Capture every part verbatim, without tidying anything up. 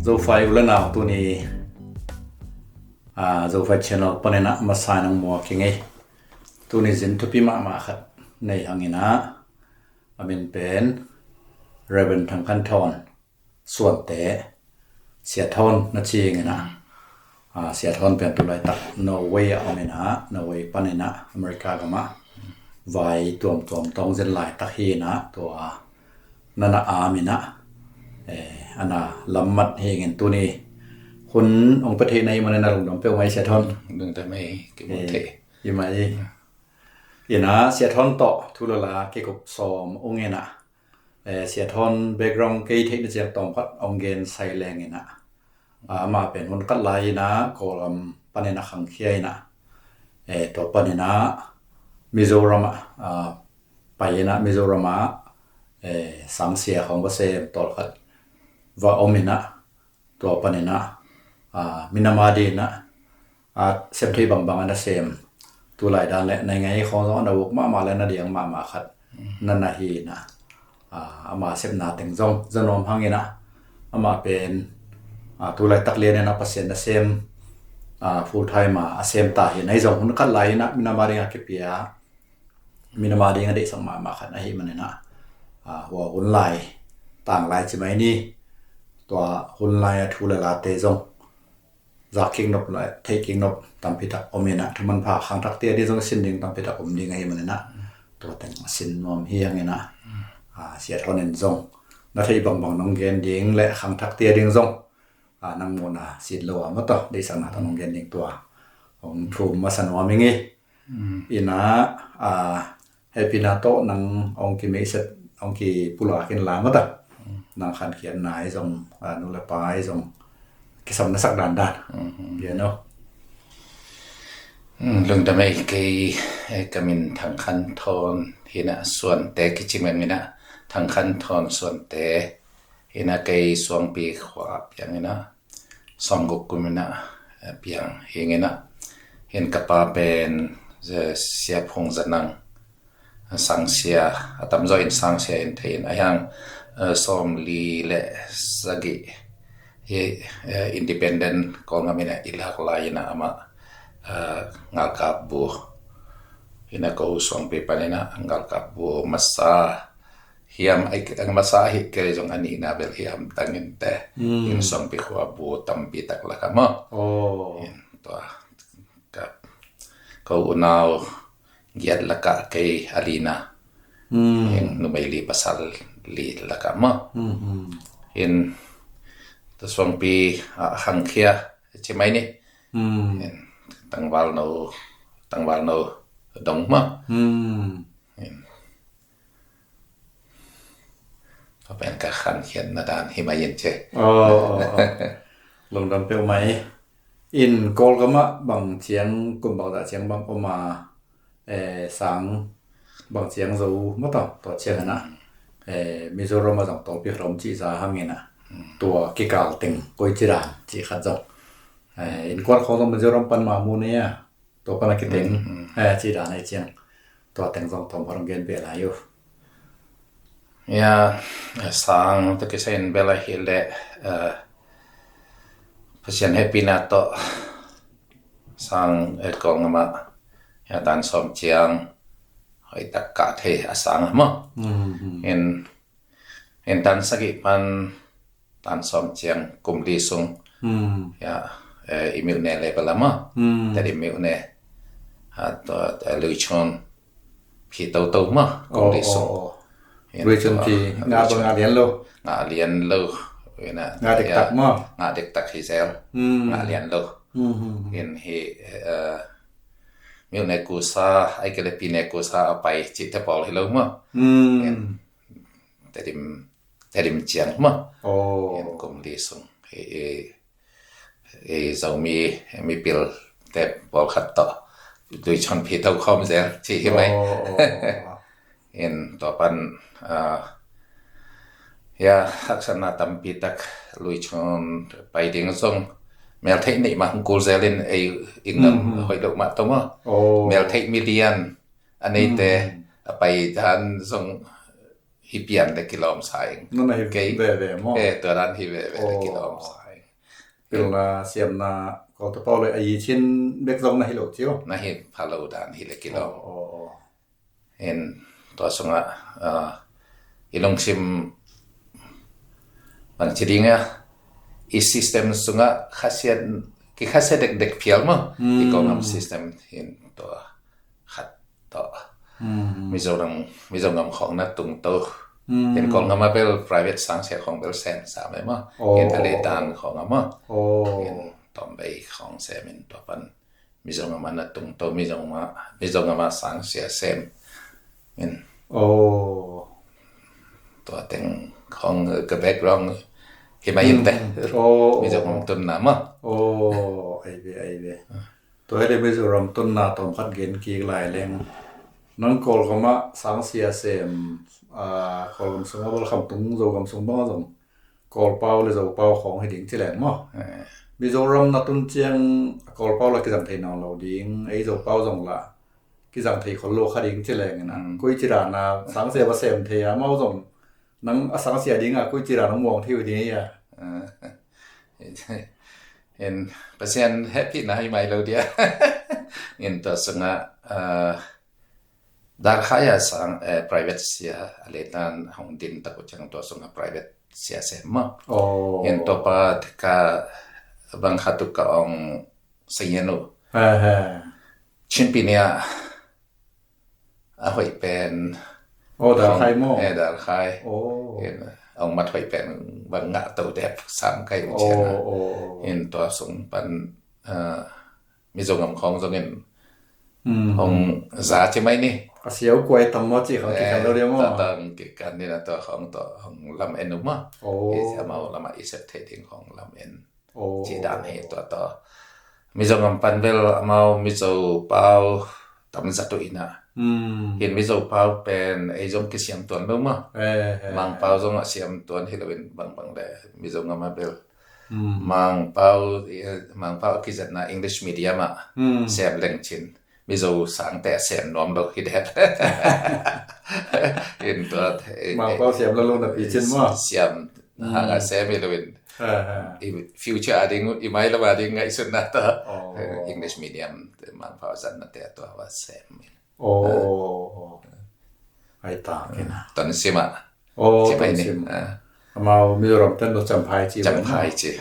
Zofa i u le nau, tuni, ah, Zofa Channel panin ah masa in hong muak ing ei. Tuni zin thupi mahmah khat nei hang in ah, a min pen Reverend Thang Khan Thawn Suante, Sia Thawn na ci ing in ah. Ah, Sia Thawn pen tu laitak Norway ah om in ah, Norway panin ah America gam ah vai tuamtuam tawng zen laitak hi in ah, tua na na am in ah, eh, a na lammat hi ing in, tuni hun hong pia theih na hih manin ah lungdam peuhmah ei Sia Thawn. Lungdam ei, kimu thei. Eh, hi mah ei. In ah Sia Thawn tawh thu le la kikup sawm ung in ah, eh, Sia Thawn background kei theihna ciang tawmkhat hong gen sai leng in ah, ah, amah pen hun khat lai in ah Kawlgam panin ah khangkhia in ah, eh, tua panin ah Mizoram ah, ah, pai in ah Mizoram ah, eh, sangsia khawng va sem, tawlkhat va om in ah, tua panin ah, ah, minam a dingin ah, ah, sem thei bangbang a na sem, tulai dan le naingai khawng zong a na uk mahmah le na diang mahmah khat na na hi in ah, ah, ama sepna teng zong za nuam hang in ah, amah pen, ah, tulaitak lian in ah Pasian nasem, ah, full time a a sem ta hi in ah, ahi zong hun khat lai in ah minam a ding a kipia, minam a ding a deihsak mahmah khat ahih manin ah, ah, hua hun lai, tang lai ci mai ni, tua hun lai a thu le late zong za kik nop le theih kik nop tampi tak om in ah, thu manpha khangthakte a ding zong sin ding tampi tak om ding ahih manin ah, tua teng a sin nuam hi hang in ah, ah, Sia Thawn in zong na theih bangbang nong gen ding le khangthakte a ding zong, ah, nang muhna sit lo a maw, tua deihsakna tawh nong gen ding, tua hong thum masa nuam ing ei. Mm. In ah, ah, hehpihna tawh nang hong kimeihset, hong kipulak in la maw, tua nang khankhiatna ahi zong, ah, nu le pa ahi zong kisam na sak dandan. Mhm. Piano. Mm, lungdam ei, kei, eh, ka min Thang Khan Thawn hi in ah, Suante kici meng in ah, Thang Khan Thawn Suante hi in ah, kei Suangpi khua piang in ah, sawmguk kum in ah, eh, piang hi ing in ah. Hi in ka pa pen, eh, Sia Phung Za Nang, sangsia, a tamzaw in sangsia in thei in, ahi hang, eh, sawmli le sagih hi, eh, independent Kawlgam in ah i lak lai in ah amah, eh, ngalkap bu in ah, ko Suangpi panin ah ngalkap bu masa hiam, ai, ang masa hi kei zong a nihna bel hiam tang in te. Mm. In Suangpi khua bu tampi tak lak ah maw. Oh. In tua ka, ko unau giat lak ah kei a lina. Mm. In numei li pasal li lak ah maw. Mm, mm. In tua Suangpi ah khangkhia ci mai ni. Mm. In tangvalno, tangvalno dong maw. Mm. In tua pen ka khankhiatna dan hi mai in ci. Oh, oh, oh. Lungdam peuhmah ei. In Kawlgam ah bang ciang, kum bangzah ciang bang om a, eh, sang bang ciang zo maw, tua, tua ciang in ah, eh, Mizoram ah zong tawlpi khat om cih za hang in ah, tua kikal teng koi ci dan cih khat zong, eh, innkuan khawng zong Mizoram pan mah mu ni a, tua pan a kiteng, mm, mm, eh, cih dan ahih ciang, tua teng zong tawm khat hong gen beh lai uh. Ya, sang tawh kisai in bel ahih leh, eh, Pasian hehpihna tawh sang, eh, Kawlgam ah, ya, tan sawm ciang hoih tak kah thei a sang ah maw. Mm, mm. In, in tan sagih pan tan sawm ciang kum li sung. Hmm. Ya, eh, i myone level ah maw. Hmm. Tedim myone. Ha, tua, eh, Luichon phi toto maw, kum li sung. Oh, oh, oh. In Luichon tua, phi, eh, nga ba Luichon nga lian lo. Nga lian lo. Ina, nga dektak maw. Nga dektak hi zel. Hmm. Nga lian lo. Hmm, hmm, hmm. In hi, eh, myone kusa, ai kei le pyine kusa a pai cihte pawl hi lo maw. Hmm. In Tedim, Tedim ciang maw. Oh. In kum li sung. I, i, i Zomi mipilte pawlkhat tawh Luichon phi to khawm zel cih hi mai. Oh, oh, oh. In tua pan, ah, ya, haksatna tampi tak, Luichon pai ding zong meltheih neih mah hong kul zel in, ei inn lam, mm, hoih loh mah tawh maw. Oh. Meltheih milian a neite, mm, a pai dan zong hi pian le kilawm sa ing. Nana hi kei veve maw? Eh, tua dan hi veve le, oh, kilawm sa ing. Pilna siamna Kawlta pau le a yi chin bek zong na hi lo cio. Na hi pha lo dan hi le kilo. In tua sungah i lungsim bang ci ding a, i system sungah khasiat, kikhasiat dekdek phial maw. I Kawlgam system in tua khat tawh Mizoram, Mizogam khawng na tungto. In Kawlgam a bel private sangsia khawng bel sem sam e maw. In a le dan khawng a maw. In tawmbei khawng sem in tua pan Mizogam a na tungto, Mizogam a, Mizogam a sangsia sem in. Tua teng khawng ka background hi mai in te. Mizogam tunna maw. Ai ve, ai ve. Tua hi le Mizoram tunna tawm khat gen kik lai leng. Nang Kawlgam a sangsia sem, Kawlgam sung a bal Khamtung Zogam sung bang a zong Kawlpau le Zopau khawng hi ding ci leng maw. Mizoram na tun ciang Kawlpau la kizang thei nawn lo ding, ei Zopau zong la kizang thei khol lo kha ding ci leng ina. Koi ci dan a sangsia va sem thei a mau zong nang a sangsia ding a koi ci dan a muang thei uh ding a. In Pasian hehpihna hi mai lo dia. In tua sungah Darkhai a sang private sia a letan hong din tak uh ciang tua sungah private sia sem maw. In tua pa ka bang khat uh ka ong sayan uh. Chinpi nia a hoih pen. Darkhai maw. Darkhai. Ong mat hoih pen bang ngah to dep sam kai uh cian a. In tua sung pan Mizogam khawng zongin hong za ci mai ni. A siau kuai tam maw ci khawng kikan lo dia maw. Tatang kikan ni na tua khawng tua hong lam en uh maw. I sia mau lamah i sep thei ding khawng lam en. Ci dan hi tua tawh. Mizogam pan bel amau Mizo pau tam zat uh ina. Hin Mizo pau pen ei zong kisiam tuan lo maw. Mang pau zong a siam tuan hi lo in bangbang le Mizogam a bel. Mang pau, Mang pau a kizatna English medium a siam leng cin. Mizo sangte a sem nuam lo hi dep. In tua Mang pau siam lo lo na pi cin maw. Siam hang a sem hi lo in. Future a ding i mai lo a ding ngaihsutna ta. English medium Mang pau zatna te a tua va sem. Ai ta kina. Tonsim a. Ci mai ni. Amau Mizoram ten lo Champhai ci. Champhai ci.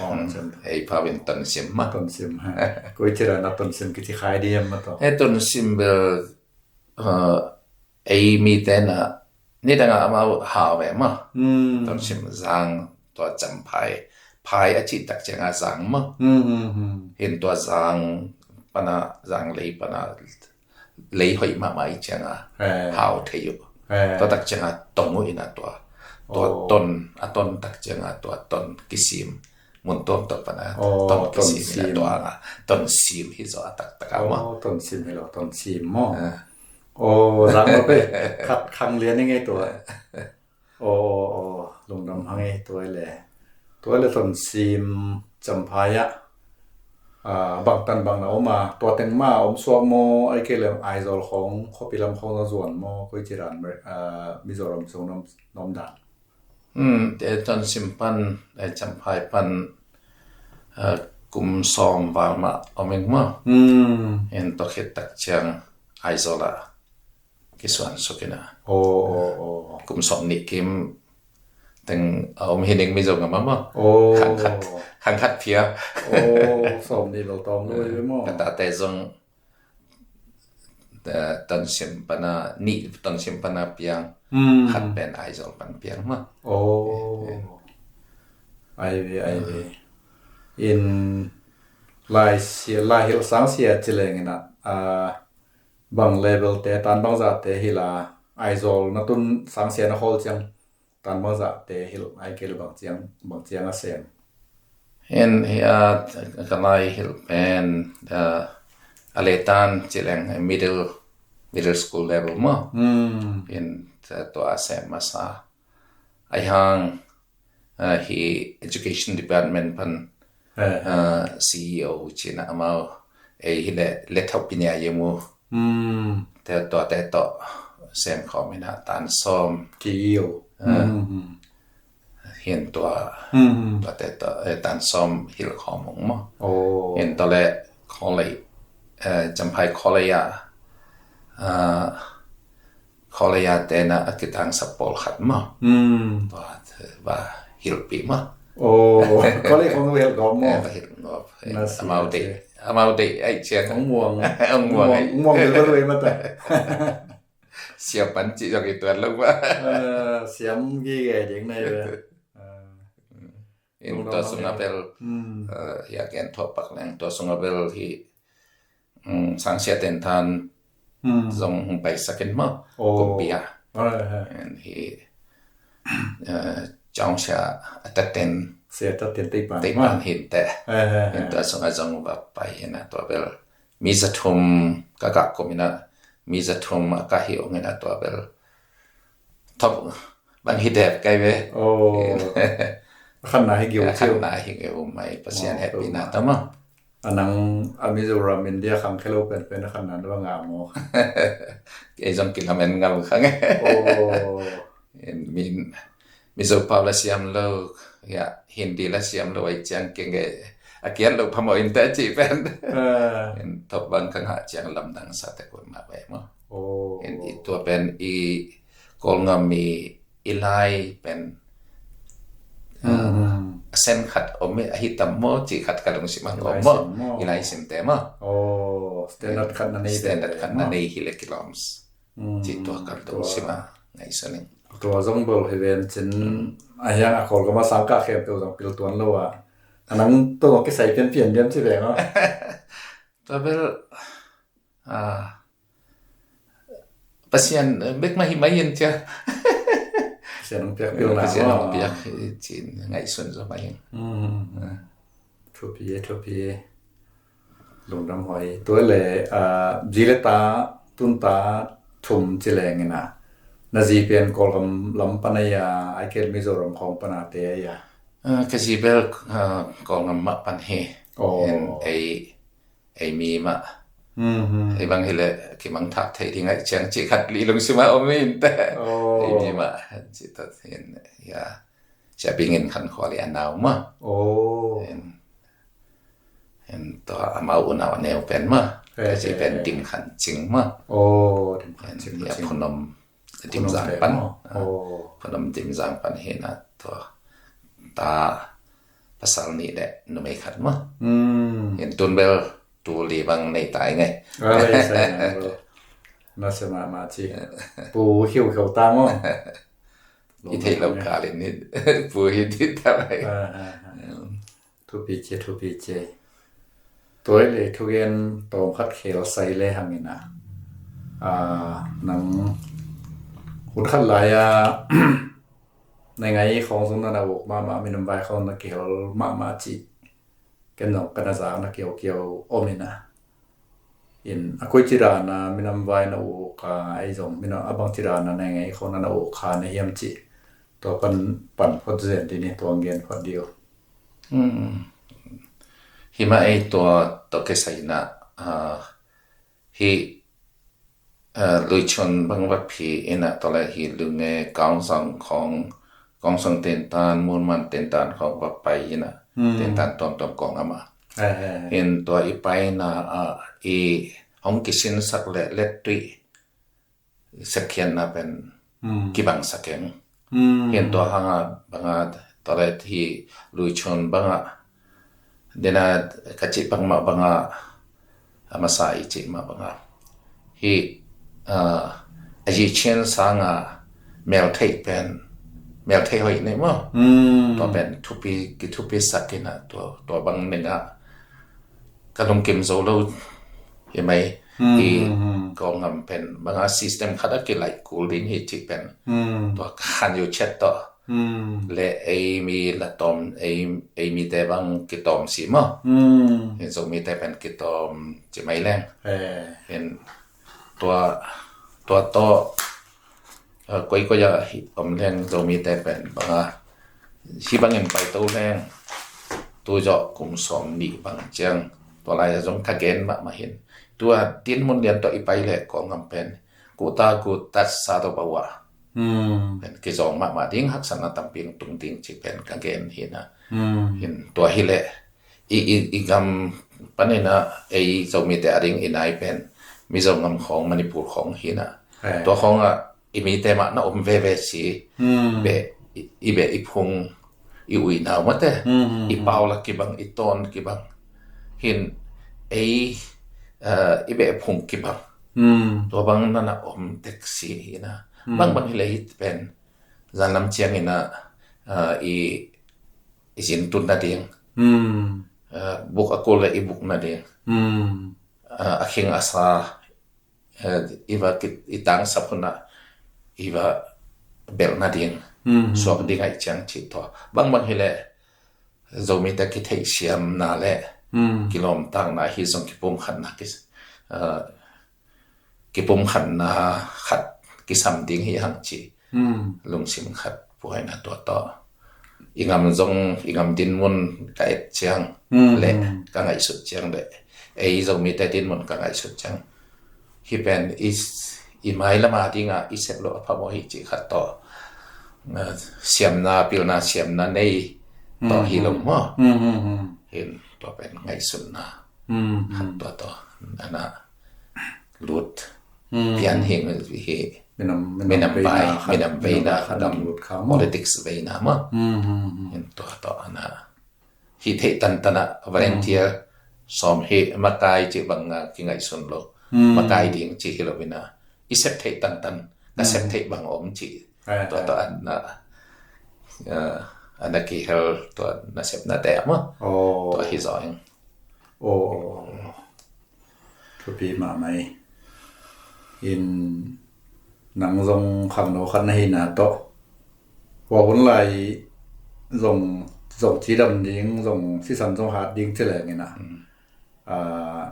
Ei pau in Tonsim ma. Tonsim ha. Koi ci dan a Tonsim kici khai diam ma to. E Tonsim bel ei mi ten a ni dang a amau hau ve ma. Tonsim zang tua Champhai. Phai a ci tak ciang a zang ma. Hin tua zang pana zang lei pana lei hoih mahmah i cianga hau thei uh. Tua tak cianga tong uh ina tua. Tua ton, a ton tak cianga tua ton kisim. Mun tuam tua pana ton kisim ina tua anga ton sim hi zaw a taktak a maw. Ton sim hi lo, ton sim maw. Zang lo pe khat khang lian i ngei tua. Aw, aw, aw, lungdam hang e, tua le. Tua le Tonsim Champhai ah, ah, bangtan bang na om a, tua teng ma om suak maw, ai kei le Aizawl khawng, khuapi lam khawng na zuan maw, koi ci dan, ah, Mizoram sung na om, na om dan. Hmm, te Tonsim pan, eh, Champhai pan, ah, kum sawm val mah om ing maw. Hmm. En tua khit tak ciang Aizawl ah kisuan suk ina. Aw, aw, aw. Kum sawm nih kim teng a om hi ning Mizo ngam a maw. Aw. Khang khat, khang khat phial. Aw, sawm nih lo tawm lo hi ve maw. Ka tate zong, eh, Tonsim pana, nih Tonsim pana piang. Hmm. Khat pen Aizawl pan piang maw. Aw. Eh, eh. Ai ve, ai ve. In lai sia, lai hilh sang sia ci leng ina, ah, bang level te tan bangzah te hilh a, Aizawl na tun sang sia na khawl ciang tan bangzah te hilh ai kei le bang ciang, bang ciang a sem. En hi a ka lai hilh pen, ah, a le tan ci leng middle, middle school level maw. Hmm. En, ah, tua a sem masa. Ai hang, ah, hi Education Department pan, eh, ah, C E O cina amau, eh, hi le, le thau pinya yemu. Hmm. Te to, te to, sem khawm ina tan sawm. C E O. Ah. Hmm, hmm. Hin tua, hmm, tuate tua, eh, tan sawm hilh khawm ung maw. Oh. Hin tua le khawlei, eh, Champhai khawlei ah, ah, khawlei ah tena a kitangsap pawlkhat maw. Hmm. Tua va hilhpih maw. Oh, khawlei khawng va hilh gawp maw. Eh, va hilh gawp. Amau deih, amau deih ai ciang. Hong muang. Hong muang ai. Muang, muang vel vel mata. Siam pan cih zong i tuan lo maw. Eh, siam gige ding nai ve. Eh. In tua sungah bel, hmm, eh, hia gen thuak pak leng, tua sungah bel hi, hmm, Sangsia Tentan, hmm, zong hong paisak in maw. Oh. Kumpi ah. Hai, hai. In hi, eh, Chong Sia Ataten. Sia Ataten Teipan. Teipan maw. Hin teh. Hai, hai, hai. In tua sungah zong va pai in ah tua bel. Mi za thum ka kah kum in ah, mi za thum a kah hi ung in ah tua bel. Thop bang hi dep kai ve. Oh. A khanna hi geu. A khanna hi geu mai, Pasian hehpihna tawh maw. A nang a Mizoram India khangkhia lo penpen a khanna na va ngah maw. Kei zong kilamen ngal kha nge. Oh. In min Mizo pau la siam lo, ya, Hindi la siam lo ai ciang kei nge. A kiat lo phamawh in teh cih pen. Ah. In thop bang ka ngah ciang lamdang sa tek ut mah ve maw. Oh. In i tua pen i Kawlngam i, i lai pen, hmm, ah, a sen khat om i, ahi tam maw, cih khat ka lungsim ah om maw. I lai sim maw. I lai simte maw. Oh, standard khat na nei. Standard khat na nei hi le kilawm. Hmm, cih tua ka lungsim ah ngaihsun ing. Tua zong bel hi ven cin, a hiang a Kawlgam a sang kah khempeuh zong pil tuan lo a. A nang tua kisai pianpian diam ci veng aw. Tua bel, ah, Pasian, eh, bek mah hi mai in cia. Pasian hong piak pilna. Pasian hong piak, eh, cin ngaihsun zaw mai in. Hmm. Ah. Thupi e, thupi e. Lungdam huai. Tua le, ah, zi le ta, tun ta thum ci leng in ah. Na zi pian Kawlgam lam pan a ia, ai kel Mizoram khawng pan a te a ia. Ah, ka zi bel, ah, Kawlgam mah pan hi. Oh. En ei, ei mi mah. Mhm. Ei bang hi le kimang thak thei ding ai ciang ci khat li lungsim a om in te. Oh. Ei mi mah, ci ta hin, ya. Sia Bingin Khan Khua le a nau mah. Oh. En, en tua amau unau a neu pen mah. Eh, ka zi pen eh, eh. Dim Khan Cing mah. Oh, Dim Khan Cing. En, ya Cing. Phunom Dim Zang pan. Phunom pan. Oh. Phunom Dim Zang pan hi na tua. Ta pasal nih le numei khat mah. Hmm. En tun bel tu li bang nei tai ngai. Ah, lai sai nang lo. Na se mah mah ci. Pu hiu hiu ta maw. I theih lo kal in hi. Pu hi ti ta lai. Ah, ah, ah. Hmm. Thupi ci, thupi ci. Tua le thugen tawm khat khel sai le hang in ah. Ah, nang hun khat lai a, nai ngai khawng sung na na uk mahmah, minam vai khawng na kihel mahmah ci. Ken zong ka na zak na kiaukiau om in ah. In a koi ci dan a minam vai na uk a, ei zong minam a bang ci dan a nai ngai khawng na na uk kha na hiam ci. Tua pan, pan phot zen di ni, tua gen phot di uh. Hmm. Hi mah ei tua, tua kisai na, ah, hi, ah, Luichun bang va phi in ah, tua le hi Lunge, Kaungsang khawng, Kaungsang tentan, Munman tentan khawng va pai in ah, hmm, tentan tuamtuam kawng amah. Hai, hai, hai. In tua i pai na, ah, i hong kisinsak le let tui. Sekkhiatna pen, hmm, kibang sa keng. Hmm. Hin tua hanga banga, tua le hi Luichun banga, dena ka cih bangmah banga, a masa i cih mah banga. Hi, ah, a zi cian sanga mel theih pen, mel theih hoih nei maw. Hmm. Tua pen thupi, kithupi sak in ah tua, tua bang ning ah ka lungkim zo lo hi mai. Hmm, i, hmm, hmm. Kawlgam pen banga system khat a kilaih kul ding hi cih pen. Hmm. Tua ka han yo chet tawh. Hmm. Le ei mi la tawm, ei, ei mite bang kitawm si maw. Hmm. Hin Zomite pen kitawm ci mai leng. Eh. Hin tua, tua tawh, ah, koikoi ah hi om leng Zomite pen banga, hi bangin paito leng, tu zawh kum sawm nih bang ciang, tua lai ah zong ka gen mahmah hin. Tua tin mun lian tawh i pai leh Kawlgam pen, kuta kutat sa tawh bawah. Hmm. Pen kizawng mahmah ding, haksatna tampi tung ding cih pen ka gen hi na. Hmm. Hin tua hi leh i, i, i gam panin ah ei Zomite a ding i nai pen Mizo ngam khawng, Manipur khawng hi na. Eh. Tua khawngah i mite mah na om veve si. Hmm. Beh, i, i beh i phung i uinau mate. Hmm, hmm, i hmm. Paulak kibang, i tawn kibang. Hin ei, eh, i beh phung kibang. Hmm. Tua bang na na om tek si hi na. Hmm. Bangbang hi leh hih pen zanlam ciangin ah, eh, i, i zintun nading. Hmm. Eh, buk a kul leh i buk nading. Hmm. Eh, a khing a sa, eh, i va ki, i tangsap hun ah i va belh nading. Hmm. Suak ding ahih ciang cih tua. Bangbang hi leh Zomite kitheihsiamna leh, hmm, kilawmtatna hi zong kipumkhatna ki, eh, kipumkhatna khat kisam ding hi hang cih. Hmm. Lungsim khat buaina tua tawh. I ngam zong, i ngam dinmun ka et ciang, hmm, leh, hmm, ka ngaihsut ciang leh ei Zomite dinmun ka ngaihsut ciang, hih pen i, i mailam a dingah i sep loh a phamawh hi cih khat tawh. Eh, siamna, pilna siamna nei tawh, hmm, hi lo maw. Hmm, hmm, hmm. Hin tua pen ngaihsutna, hmm, hmm, khat tua tawh. Ana lut, hmm, pian hi, hi. Minam, minam, minam veina, bai, khat, minam veina, minam bai khat gam lut kha maw. Politics veina maw. Hmm, hmm, hmm. Hin tua tawh ana hih theih tantan ah volunteer, hmm, sawm hi makai cih bang, ah, kingaihsun lo. Hmm. Makai ding cih hi lo in ah, i sep theih tantan, ka sep, hmm, theih bang om cih. Eh, tua, eh, tawh ana, ah, ana kihel tua nasepnate ah maw. Oh. Tua hi zaw ing. Oh. Thupi mahmah hi. In nang zong khangno khat na hihna tawh, hua hun lai zong, zong cidam ding, zong sisan zong hat ding ci leng in ah. Hmm. Ah,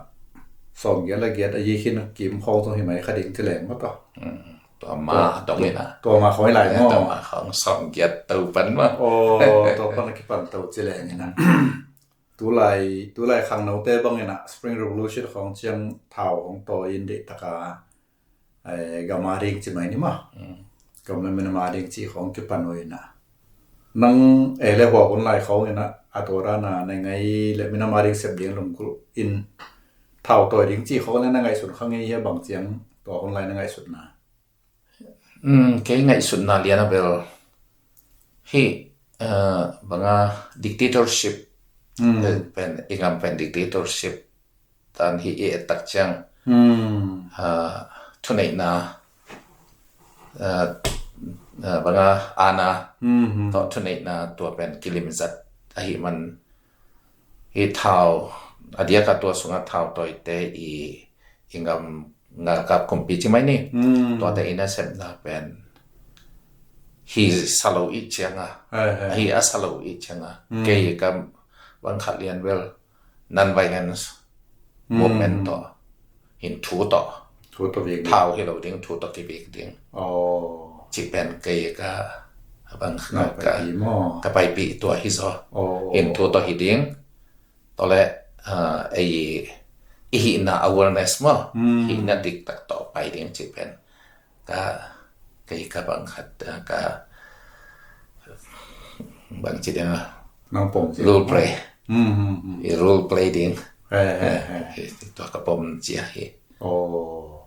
sawmgiat leh giat a yi khin kim khawng zong hi mai kha ding ci leng maw tawh. Hmm. Tua ma, tua, dong in ah. Tua ma khawng hi lai, eh, maw. Tua ma khawng sawmgiat to pan maw. Oh, tua pan a kipan to ci leng in ah. Tulai, tulai khangnote bangin ah Spring Revolution khawng ciang thau hong tawi in deih taka, eh, gam a ding ci mai ni maw. Mm. Gam le minam a ding ci khawng kipan uh in ah. Nang, eh, le hua hun lai khawng in ah, a tua dan a na ngai le minam a ding sep ding lunggulh in thau tawi ding ci khawng le na ngaihsun kha ngei hia, bang ciang tua hun lai na ngaihsutna? Um, kei ngaihsutna lian a bel hih, eh, banga dictatorship, hmm, eh, pen, i gam pen dictatorship tan hi i et tak ciang, hmm, eh, thuneihna, eh, eh, banga aana, hmm, hmm, tawh thuneihna tua pen kilimzat ahih man, hih thau, a diak a tua sungah thau tawite i, i gam ngalkap kumpi ci mai ni. Hmm. Tuate i nasepna pen hi sa lo i ciang a. Hai, hai. Hi a sa lo i ciang a. Hmm. Kei ka bang khat lian bel non-violence, hmm, movement tawh. Hin thu tawh. Thu tawh vik ding. Thau hi lo ding, thu tawh kivik ding. Oh. Ci pen kei ka bang, ka, ka paipih maw, ka paipih tua hi zaw. Oh. Hin thu tawh hi ding. Tua leh, ah, ei i hihna awareness maw. Hmm. Hihna diktak tawh pai ding ci pen. Ka, kei ka bang khat, ah, ka bang ci ding, ah. Nang pom ci. Role play. Hmm, hmm, hmm. I role play ding. He, he, he. Eh, tua ka pom ci a hi. Oh.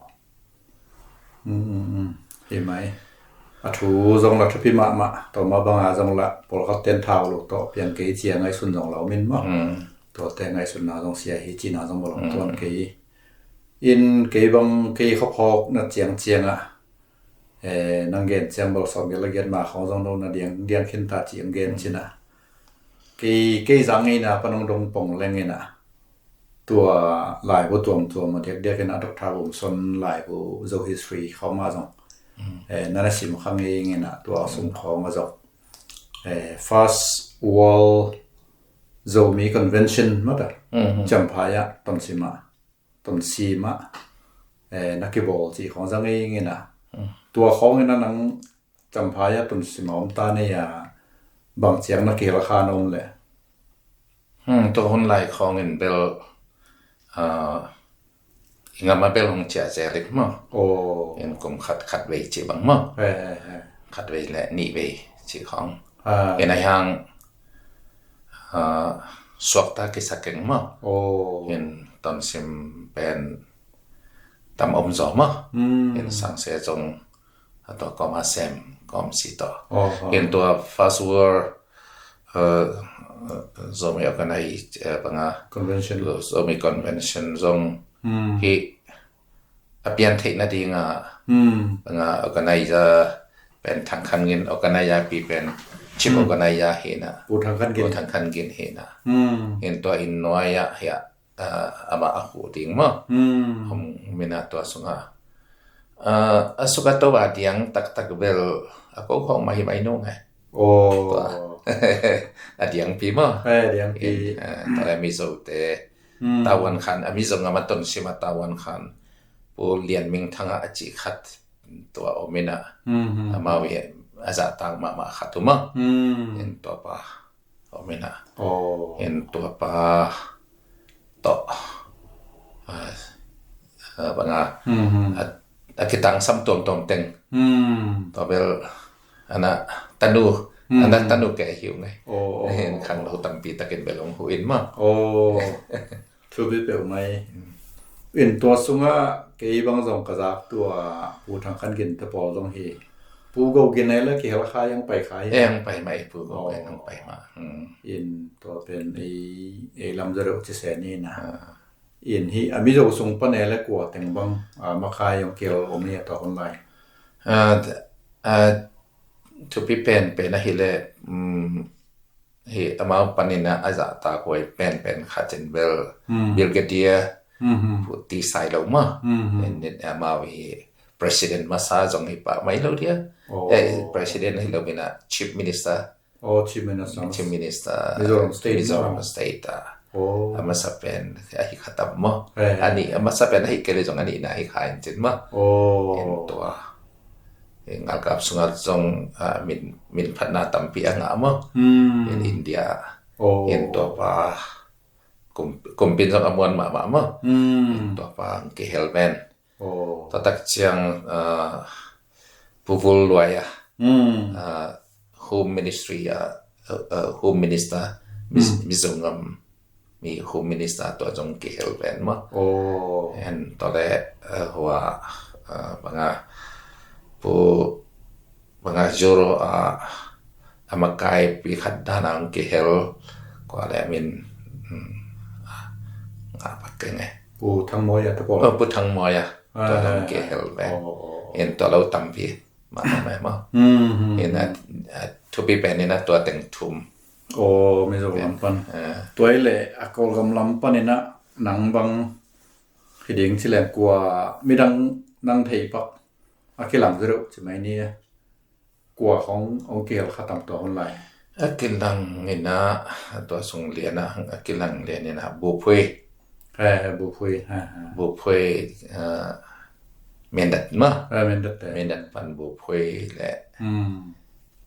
Hmm, hmm, hmm. Hi mai. A thu zong la thupi mahmah. Tua mah banga zong la pawlkhat ten thau lo tawh pian kei ci a ngaihsun zong la om in maw. Hmm. Tuate ngaihsunna zong sia hi cihna zong bawlung, hmm, tuan kei. In kei bang kei khuaphawkna ciangciang ah, eh, nang gen ciang bel sawmgiat leh giat ma khawng zong no na diang, diang khin ta ci ang gen, hmm, cin ah. Kei, kei zang ngeina pan hong dong pong leng in ah, tua laibu tuamtuam a diakdiak in ah Doctor Vumson laibu Zo History khawng ah zong, hmm, eh, na na sim kha ngei in ah, tua, hmm, sung khawng ah zong, eh, First World Zomi Convention mata, hmm, hmm, Champhai ah, Tonsim ah, Tonsim ah, eh, na kibawl cih khawng zang ngei in ah. Hmm. Tua khawng in ah nang Champhai ah Tonsim ah om ta nei a, bang ciang na kihel kha na om leh? Hmm, tua hun lai khawng in bel, ah, i gam ah bel hong ciah zel lik maw. Oh. In kum khat khat vei ci bang maw. He, he, he. khat vei le nih vei ci khong. Ina hiang suakta kisa keng maw. Hin tonsim pen tam om zaw maw. Hin sangse zong a tua kawm a sem kawm si tawh. Hin tua first world Zomi organize banga convention, Zomi convention zong hi a pian theih nadinga banga organizer pen Thang Khan Gin, organizer pi pen chief organizer hi na. Pu Thang Khan Gin. Pu Thang Khan Gin hi na. Hin tua inn nuai ah hi a, ama a hu ding maw. Hong mina tua sunga a suk a to a diang taktak bel a ko khong mah hi mai nung e. Tua a diang pi maw. Tua a Mizo te Tawan Khan, a Mizo ngam a tonsim a Tawan Khan, Pu Lian Ming Thang a a ci khat tua om ina. Amau i a zahtak mahmah khat um a. Hin tua pa om ina. Hin tua pa tawh banga a kitangsam tuamtuam teng. Tua bel ana tanu, ana tanu ke hiu ngai. Hin khang lo tampi takin bel hong hu in maw. Thupi peuh mai. In tua sunga kei bang zong ka zak tua Pu Thang Khan Gin te pawl zong hi. Pu Go Gin e le kihel kha yang pai kha hi. Yang pai mai Pu Go Gin hong pai ma. In tua pen ei, ei lam zaw deuh ci se ni na. In hi a Mizo sung pan e le kua teng bang a makai hong kihel om hi a tua hun lai. Thupi pen pen ahi le hi amau panin a zahtak huai penpen khat in bel Brigadier Pu T. Sai Lo maw. Amau hi president masa zong hi pah mai lo dia. Eh, president hi lo mina chief minister. Chief minister. Mizoram State. Mizoram State a. A masa pen ahi khatam maw. Ani a masa pen ahi kele zong ani na hi kha in cin maw. Tua ngalkap sunga zong min, min phatna tampi a ngah maw. In India. In tua pa kum, kumpin zong a muan mahmah maw. In tua pa ang kihel men. Tua tak ciang Pu Vul Luai a Home Ministry a Home Minister, Mizo ngam mi Home Minister tua zong kihel ven maw. En tua le hua banga pu banga zuro a a makai pi khat dan ang kihel kua le min nga pak keng e. Pu Thang Moi a te pawl. Pu Thang Moi a tua zong kihel ven. En tua lo tampi. Mah mah mah. Ina thupi pen ina tua teng thum. Mizo lam pan. Tua i le a Kawlgam lam pan ina nang bang hi ding ci leng kua midang nang thei pak a kilang zero ci mai ni. Kua hong hong kihel khatam tua hun lai. A kilang ina tua sung liana a kilang lian ina Buphui. Buphui. Buphui Mindat ma. Mindat pan Buphui le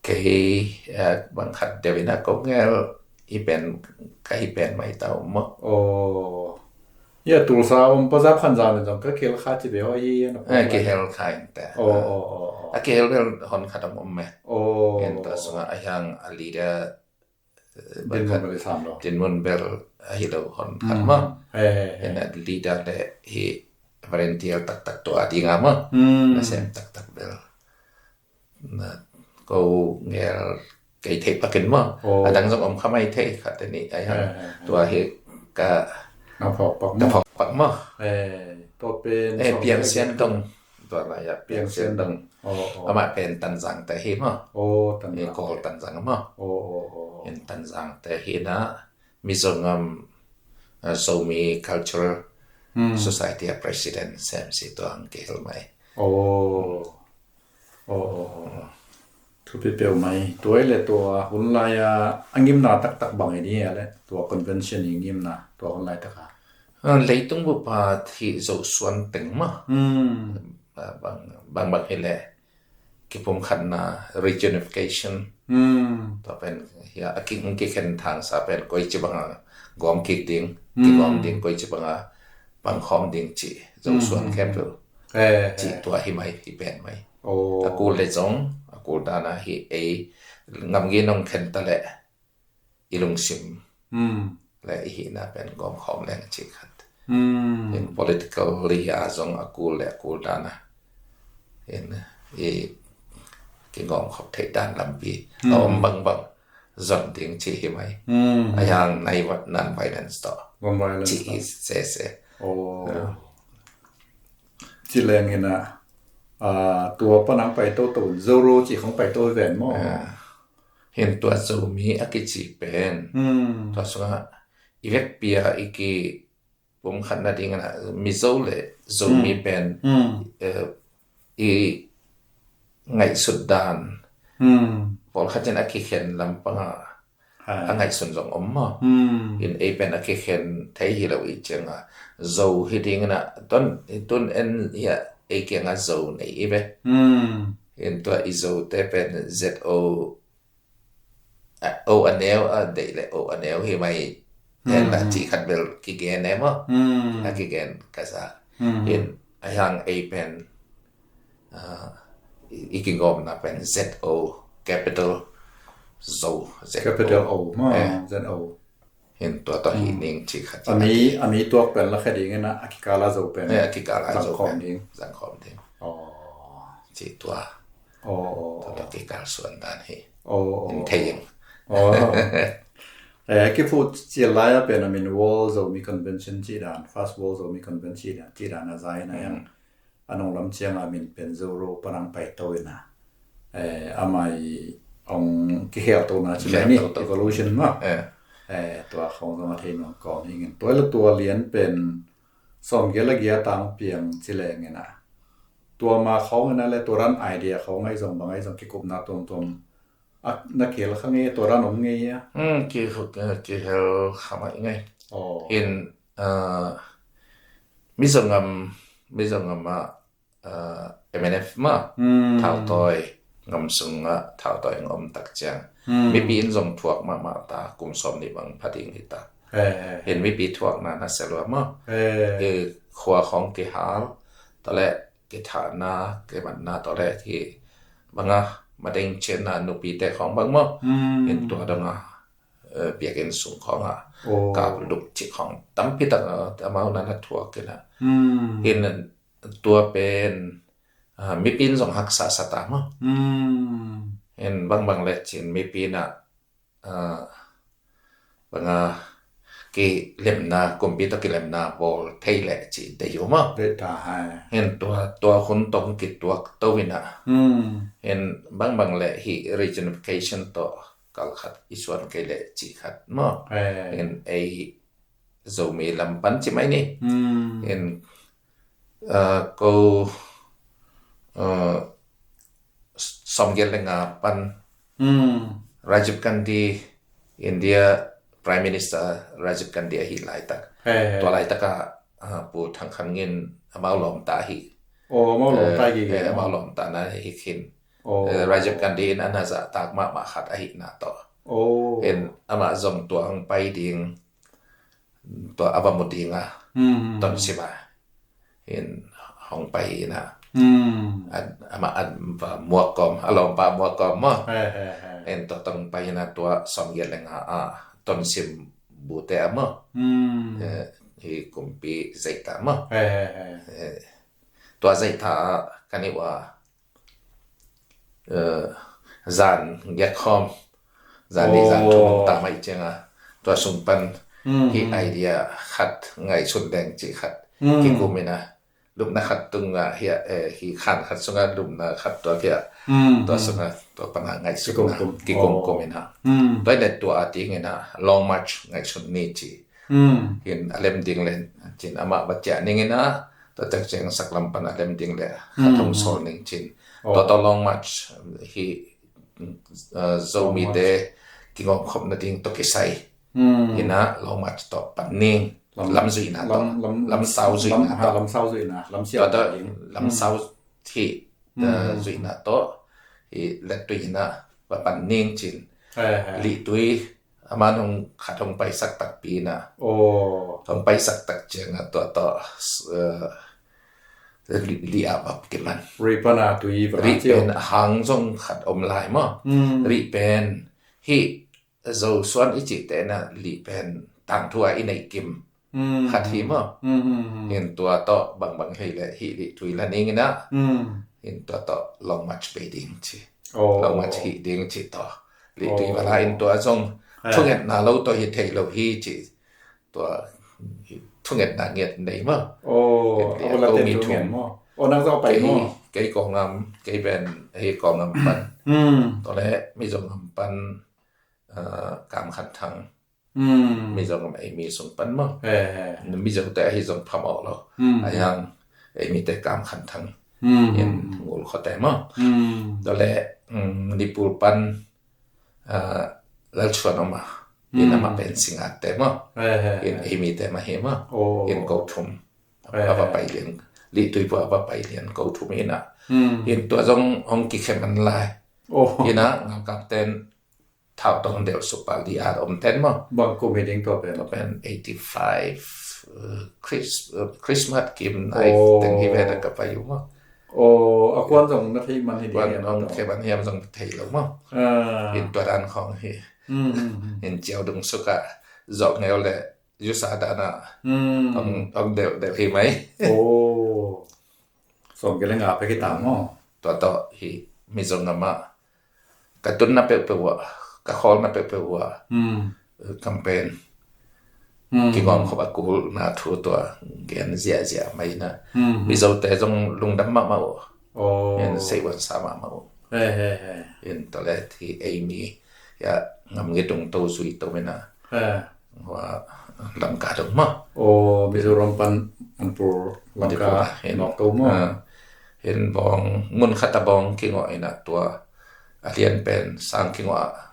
kei bang khat deuh ina kong ngel i pen ka hi pen mai tau ma. Ia Tulsa om pa zap khan zam in zong ka kihel kha ci be ho hi na. Kihel kha in te. A kihel bel hon khat om om me. En ta sunga a hiang a leader Dinmun bel sam lo. Dinmun bel a hi lo hon khat ma. En a leader le hi volunteer taktak tua dinga ma. Na sem taktak bel na ko ngel kei thei pakin ma. A dang zong om kha mai thei khat ni a hiang tua hi ka na phok pak ma. Tua pen Piang Sian Dong. Tua lai a Piang Sian Dong. Amah pen Tanzang te hi ma. Kol Tanzang ma. En Tanzang te hi na Mizo ngam Zomi Cultural Society a president sem si tua ang kihel mai. Thupi peuh mai. Tua i le tua hun lai a a ngimna taktak bang i ni a le tua convention i ngimna tua hun lai taka. Leitung bup a thih zohsuan teng ma. Bang bang hi le kipumkhatna reunification. Tua pen hi a kikhen thangsa pen koi ci banga gawm kik ding, kigawm ding koi ci banga pangkhawm ding ci zohsuan khempeuh. Ci tua hi mai hi pen mai. A kul le zong a kul dan a hi ei gamgi nong khen ta leh i lungsim le i hihna pen gawmkhawm leng cih khat. In politically a zong a kul le a kul dan a in i kigawmkhop theih dan lampi a om bangbang zon ding cih hi mai. A hiang nai non-violence tawh cih hi sese. Ci leng in a tua pan ang pai toto in Zoro cih khong pai to hi ven maw? Hin tua Zomi a kici pen tua sungah i vekpi a i kipumkhat nading in a Mizo le Zomi pen i ngaihsut dan pawlkhat in a kikhen lampang a a ngaihsun zong om maw? In ei pen a kikhen thei hi lo i ciang a Zo hi ding in a ton tun en hi a ei kiang a Zo nei i ve. In tua i Zo te pen Z O O a neu a deih le O a neu hi mai. Hen la cih khat bel kigen e maw? A kigen ka sa. In a hiang ei pen i kigawmna pen Z O capital Zo Z O. Capital O maw? Z O. Hin tua tawh hi ning cih khat. A mi tuak pen la khe ding in a kikal a Zo pen a kikal a Zo pen zangkhawm ding. Cih tua. Tua tawh kikal suan dan hi. In thei ing. Eh, kifu cil lai a pen a min World Zomi Convention cih dan, First World Zomi Convention cih dan a za in a hiang. A nong lam ciang a min pen Zoro pan ang pai to in a. Eh, amah i ong kihel to na ci mai ni, evolution maw? Eh, tua khong zong a thei nuam kawm hi ing. Tua le tua lian pen sawmgiat le giat tang piang ci leng in a. Tua ma khong in a le tua dan idea khong ai zong bang ai zong kikupna tuamtuam a na kihel kha ngei, tua dan om ngei a? Kihel kha mah i ngei. In Mizogam, Mizogam ah M N F mah thautawi ngam sungah thautawi ngam tak ciang mipi in zong thuak mahmah ta, kum sawm nih bang pha ding hi ta. Hin mipi thuakna na sia lua maw? Khua khong kihal tawh le kithahna kimatna tawh le hi banga madeng cianna nupite khong bang maw? Hin tua dong a biakinn sung khong a kap lup cih khong tampi tak amau na na thuak in a. Hin tua pen mipi in zong haksa sa ta maw? Hin bangbang le cin mipi in a banga kilemna, kumpi tawh kilemna bawl thei leh cih dei uh maw? Hin tua, tua hun tong kituak to in a. Hin bangbang le hi reunification tawh kal khat i suan kei leh cih khat maw? Hin ei Zomi lam pan ci mai ni. Hin ko sawmgiat le nga pan Rajiv Gandhi, India Prime Minister Rajiv Gandhi ahi laitak. Tua laitak a Pu Thang Khan Ngin amau lawmta ahi. Amau lawmta na hi khin. Rajiv Gandhi in a na zahtak mahmah khat ahihna tawh. Hin amah zong tua hong pai ding tua a va mu ding a tonsim a hin hong pai in a. Amah a va muak kawm, a lawmpa muak kawm maw? Hin tua tong pai in a tua sawmgiat le nga a tonsim bute a maw? Hi kumpi zeita maw? Tua zeita a kan i ua zan giat khawm, zan nih zan thum ta mai ciang a tua sung pan hi idea khat ngaihsun deng cih khat kikum in a, lupna khat tung a hi a, hi khan khat sung a lupna khat tua hi a, tua sung a tua pan a ngaihsun a kikumkum in a. Tua in a tua a ting in a Long March ngaihsun ni ci. Hin a lem ding le cin amah va ciah ning in a, tua tak ciang saklam pan a lem ding le khat hong sawl ning cin. Tua tawh Long March hi Zomite kingawmkhop nading tawh kisai in a Long March tawh pan ning, lamzuihna tawh, lamsau zuihna tawh, tua tawh lamsau hi zuihna tawh hi lettui in a va pan ning cin. Lihtui a man hong khat hong paisak takpi in a, hong paisak tak ciang a tua tawh Rih a vap kiman. Rih pan a tui va ri pen a hang zong khat om lai maw. Rih pen hih Zosuan i cihte na rih pen tangthu a i neih kim khat hi maw. Hin tua tawh bangbang hei le hih rih tui la ning ina. Hin tua tawh Long March bei ding ci. Long March hih ding ci tawh. Rih tui va la in tua zong thungetna lo tawh hi thei lo hi ci. Tua thungetna ngiat nei maw. Hin a tua la ko ten mi thung ngen maw. O nang zong pai maw. Kei Kawlgam, kei pen hih Kawlgam pan. Tua le Mizo gam pan, ah, Kam Khan Thang. Mizo gam ei mi sung pan maw. Mizo te ahi zong phamawh lo. Ahi hang ei mi te Kam Khan Thang. In Ngul khuate maw. Tua le Manipur pan, ah, Lalchuan om a. In amah pen Singat te maw. In ei mi te mah hi maw. In ko thum. A va pai lian. Rih tui pua a va pai lian ko thum ina. In tua zong hong kikhem an lai. Ina Ngakak ten thau tong del supa li a om ten maw. Bang kum hi ding tua pen? Tua pen eighty five, uh, Chris, uh, Christmas kim nai teng hi ve da ka pai u maw. O, a kuan zong na thei man hi ding. Kuan hong khem an hiam zong thei lo maw. In tua dan khong hi. In ciau dung suka zok ngeu le yusa dana. Hong, hong del del hi mai. O. Sawm kei le nga pe kita maw. Tua tawh hi Mizo gam ah ka tunna peuhpeuh ah, ka khawlna peuhpeuh ah, campaign kigawm khop a kulna thu tua gen ziahziah mai ina. Mizo te zong lungdam mahmah uh. In seiwan sa mahmah uh. In tawlet hi ei mi ya ngam ngitung to zui to ina. Hua Lamka dong maw. O, Mizoram pan Manipur Lamka nawk to maw. Hin bawng mun khat a bawng kingawh ina tua a lian pen sang kingawh a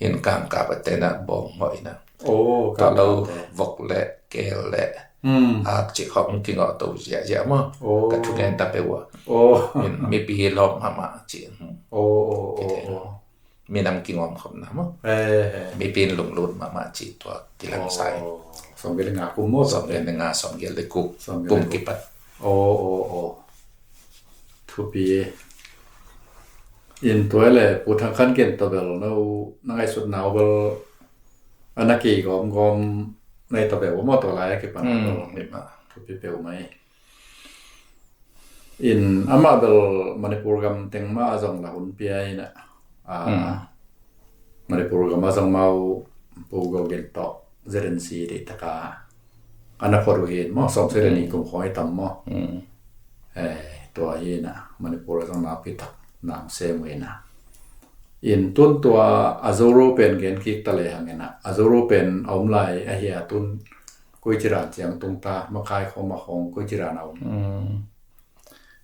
hin kangkap a tena bawng ngawh ina. O, tua lo vok le kel le ak cih khawng kingawh to ziahziah maw. Ka thungen ta peuh a. Hin mipi lawm mahmah cih. Minam kingawm khopna maw. Mipi in lunglut mahmah cih tua kilang sa in. Sawm kei le nga kum maw. Sawm kei le nga, sawm kei le kuk kum kipat. O, o, o. Thupi. In tua le Pu Thang Khan gen tawh bel no na ngaihsutna uh bel a na kei gawmgawm na hi tawh bel maw tua lai a kipan. Thupi peuh mai. In amah bel Manipur gam teng mah a zong la hun pia ina. Manipur gam a zong mau Pu Go Gen tawh Z N C deih taka a na phot uh hin maw, sawm sia le nih kum khawng hi tam maw. Tua hi ina Manipur a zong na pi tak nang sem uh ina. In tun tua a Zoro pen gen kik ta le hang ina, a Zoro pen a om lai ahi a tun koi ci dan ciang tung ta, makai khawng ma khawng koi ci dan a om.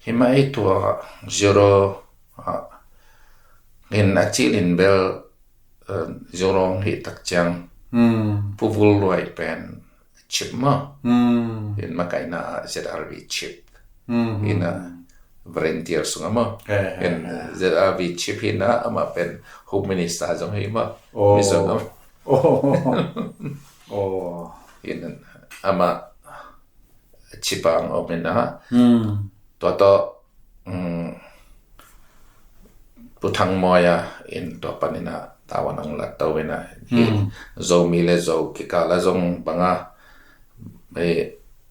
Hi mah ei tua Zoro, ah, in a cilin bel, eh, Zoro hong hih tak ciang Pu Vul Luai pen chief maw. Hin makaina Z R V chief. Ina volunteer sunga maw. Hin Z R V chief hina amah pen Home Minister zong hi maw. Mizo ngam. Hin amah chief ang om ina. Tua tawh Pu Thang Mawi a in tua panin a tavuan ang lat to ina hi. Zomi le Zo kikal a zong banga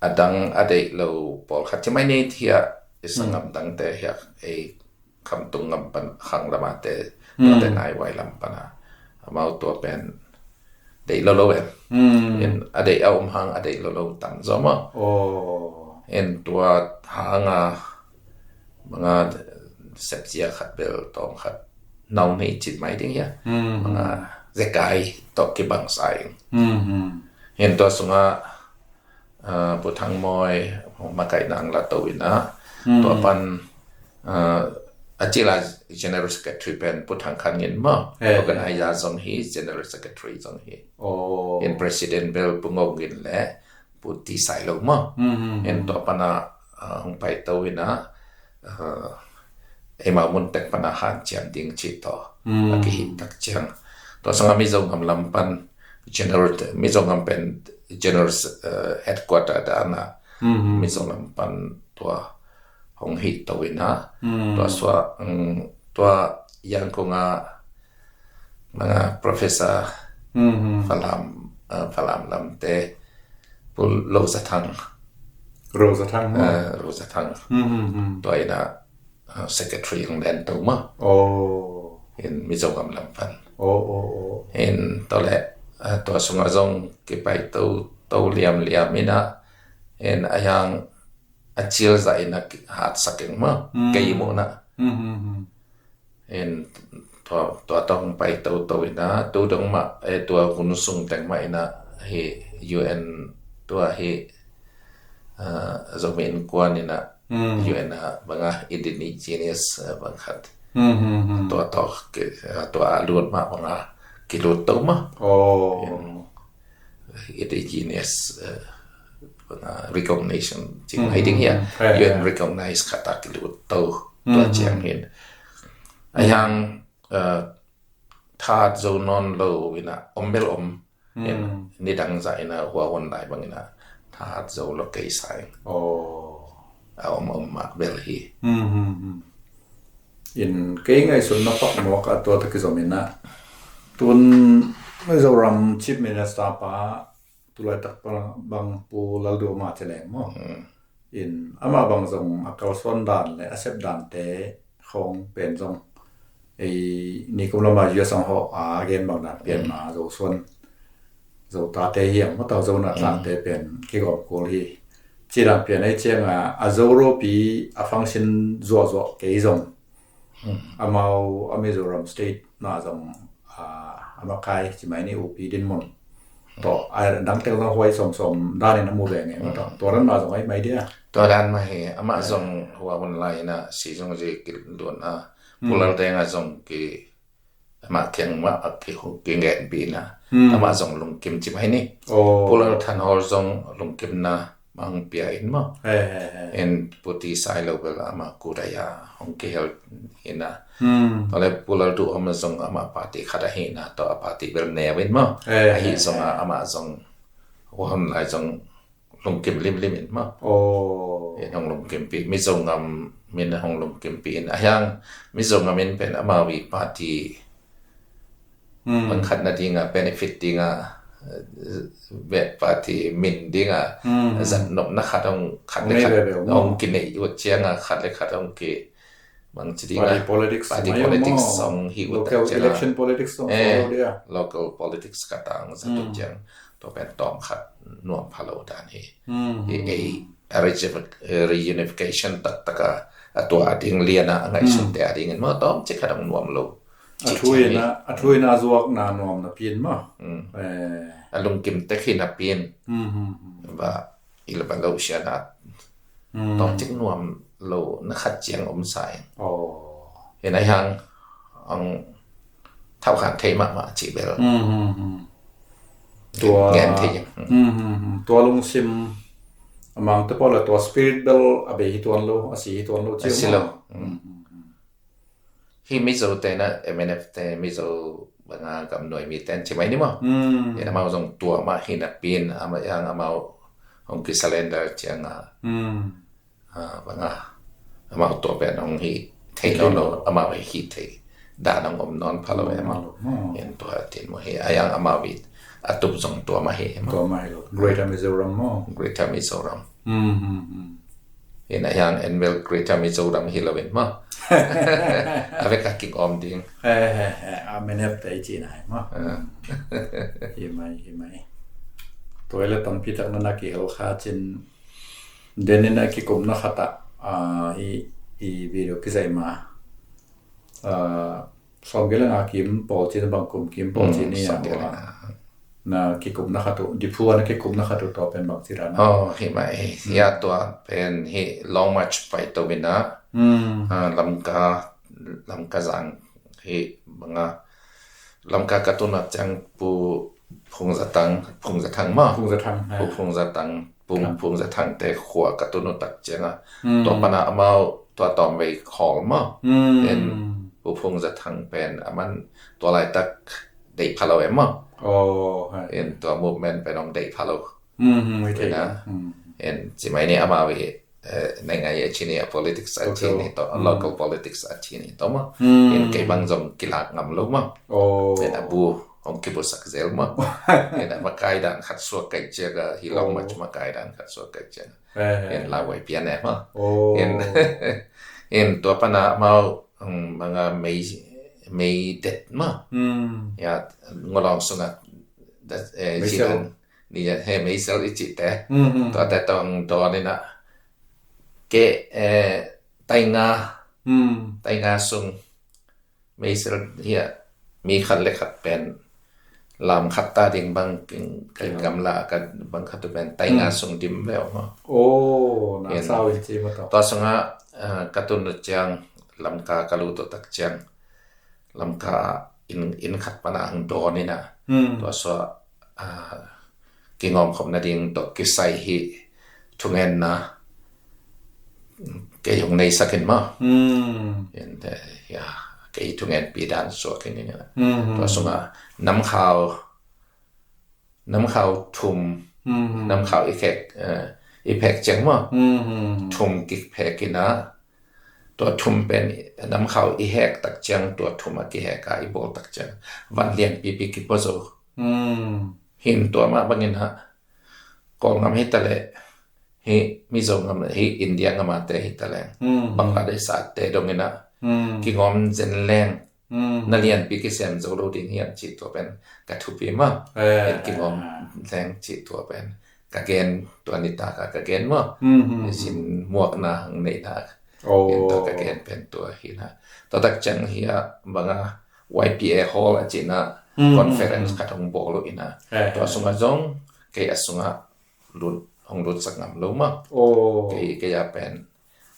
a dang a deih lo pawlkhat ci mai ni thia i sanggam dangte hiak ei khamtung ngam pan khang lama te tuate nai vai lam pana amau tua pen deih lo lo em. In a deih a um hang a deih lo lo tam zaw maw. In tua hanga manga sepzia khat bel tawng khat nau nei cit mai ding hia. Manga zekai tawh kibang sa in. In tua sunga Pu Thang Mawi makaihna ang la to ina tua pan a cila General Secretary pen Pu Thang Khan Ngin maw. Organizer zong hi, General Secretary zong hi. In President bel Pu Ngok Ngin le Pu Ti Sai Lo maw. In tua pana hong pai to ina eimau mun tek pana hanciam ding cih tawh a kihih tak ciang. Tua sanga Mizo ngam lam pan General, Mizo ngam pen General Headquarter dana Mizo ngam pan tua hong hih to in ah, tua suak, tua Yangon ah, manga professor Falam, Falam lamte, Pu Lo Za Thang. Lo Za Thang, Lo Za Thang. Tua in ah, secretary hong len to maw. In Mizoram lam pan. In tua leh, tua sungah zong kipai to to liamliam in ah, in a hiang a cil zah in a hatsak eng maw. Kei muhna. In tua, tua tawh hong pai toto in ah, tu dong mah, eh, tua hun sung teng mah in ah, hi U N, tua hi, ah, Zomi Innkuan in ah, U N ah banga indigenous, ah, bang khat. Tua tawh, ah, tua a lut mah banga kilut to maw. Indigenous, eh, recognition cih hi ding hi a. U N recognize khat a kilut to, tua ciang hin. A hiang, eh, thahat zo nawn lo in ah, om bel om. In nidang zah in ah, hua hun lai bang in ah, thahat zo lo kei sa eng. A om om mah bel hi. In kei ngaihsutna pak mawk a tua tawh kizom in ah, tun Mizoram Chief Minister pa, tulaitak pa bang Pu Lalduhoma ci leng maw. In amah bang zong a kalsuan dan le a sep dante khawng pen zong, ei, nikum lama U S ang hawh a gen bang dan pian ma Zosuan, Zotate hiang maw, tau Zona tlangte pen kigawm kul hi. Ci dan pian ei ciang a, a Zoropi a function zuahzuah kei zong, amau a Mizoram State na zong, ah, a makai ci mai ni, upi dinmun tawh a dang tel zong huai sawmsawm dan in a mu veng e maw. Tua dan mah zong ai mai dia. Tua dan mah hi, amah zong hua hun lai in ah si zong zi kiluan a, Pu Lal Teng a zong ki, amah kiang mah a ki, kingenpih in ah, amah zong lungkim ci mai ni. Pu Lal Thanhor zong lungkimna mang pia in maw. In puti sai lo bel amah kudaya hong kihel in ah. Tua le Pu Lalduhoma zong amah party khat ahi in ah, tua a party bel neu in maw. Ahi zong a, amah zong hua hun lai zong lungkim limlim in maw. In hong lungkimpih, Mizo ngam min hong lungkimpih in, a hiang Mizo ngam in pen amau i party bang khat na ding a, benefit ding a, eh, beh, party min ding a, zat nopna khat hong, khat le khat hong kineih ut ciang a, khat le khat hong ki, bang ci ding a, party politics hong hi ut tak ciang a, local politics khat hong zat ut ciang, tua pen tawm khat nuam pha lo dan hi. Hi ei a reunification taktak a, a tua a ding lian a, a ngaihsut te a ding in maw, tawm ci khat hong nuam lo. A thu in a, a thu in a zuakna nuam napi in maw. A lungkim tek hi napi in. Ba, i la ba lo sian a. Tawm cik nuam lo na khat ciang om sa in. Hi na hiang ang thau khan thei mahmah ci bel. Tua ngen thei in. Tua lungsim a mang te pawl a tua spirit bel a bei hi tuan lo, a si hi tuan lo ci lo. Hi Mizo te na M N F te, Mizo banga gamnuai mi ten ci mai ni maw. Hi na mau zong tua mah hi napi in, amah yang amau hong ki surrender ciang a. Banga amau tua pen hong hi thei nawn lo, amau hi thei dan hong om nawn pha lo e maw. Hi tua tin maw hi a yang amau i a tup zong tua mah hi maw. Tua mah hi lo. Greater Mizoram maw. Greater Mizoram. Hi na hiang en bel Greater Mizoram hi lo in maw. A vek a kik om ding. A M N F te i ci na hi maw. Hi mai, hi mai. Tua i la tampi tak na na kihel kha cin, den in a kikumna khat ah, ah, i, i video kizai ma, ah, sawm gel nga kim pawl cin, bang kum kim pawl cin ni a, na kikumna khat uh, Diphu a na kikumna khat uh, tua pen bang ci dan a. Hi mai. Ya tua pen hi Long March pai to in a, ah, Lamka, Lamka zang hi banga Lamka ka tun a ciang Pu Phung Za Thang, Phung Za Thang maw. Phung Za Thang, Pu Phung Za Thang, Phung, Phung Za Thang te khua ka tun uh tak ciang a. Tua pan a amau tua tawm vei khawl maw. In Pu Phung Za Thang pen aman tua laitak deih pha lo e maw. In tua movement pen hong deih pha lo. In ci mai ni amau i eh, naingai a cini a politics a cini to, local politics a cini to maw. Hmm. In kei bang zong kilak ngam lo maw. Oh. In a bu hong kibusak zel maw. In a makai dan khat suak kai ciak a hi long maw, makai dan khat suak kai ciak. Eh. In Lauhuai pian eh maw. Oh. In, in tua pana mau, um, manga mei, mei det maw. Hmm. Ya, ngolong sunga da, eh, meisel. Zidan ni ya, he meisel i cihte. Hmm, hmm. Tuate tawh hong dawn in a. Ke, eh, tainga, hmm, tainga sung meisel hi a, mi khat le khat pen lam khat ta ding bang, king, ka gamla ka bang khat tu pen tainga sung dim veu maw. Oh, na sau in ci maw tawh. Tua sunga, eh, ka tun ciang Lamka ka lut tak ciang Lamka inn, inn khat pana hong dawn in a. Hmm. Tua sua, ah, kingawm khop nading tawh kisai hi thungenna kei hong neisak in maw. Hmm. In te, ya, kei thungenpi dan suak in in a. Hmm. Tua sunga namkhau namkhau thum, hmm, namkhau i hek, eh, i phek ciang maw. Hmm. Thum kiphek in a, tua thum pen namkhau i hek tak ciang, tua thum a kihek a i bawl tak ciang van lianpipi kipua zo. Hmm. Hin tua mah bangin a, Kawlgam hi ta leh, hi Mizo gam, hi India gam a te hi ta leh, hmm, Bangladesh a te dong in a, hmm, kingawm zen leng, hmm, na lianpi kisem zo lo ding hiam cih tua pen ka thupi maw. Eh, in kingawm leng cih tua pen ka gen, tua nitak a ka gen maw. Hmm, hmm, hmm. Zin muakna hong neihna. Oh. In tua ka gen pen tua hi na. Tua tak ciang hi a banga Y P A Hall a cihna, hmm, conference, hmm, khat hong bawl uh in a. Eh, tua, eh, sunga zong kei a sunga lut, hong lutsak ngam lo maw. Oh. Kei, kei a pen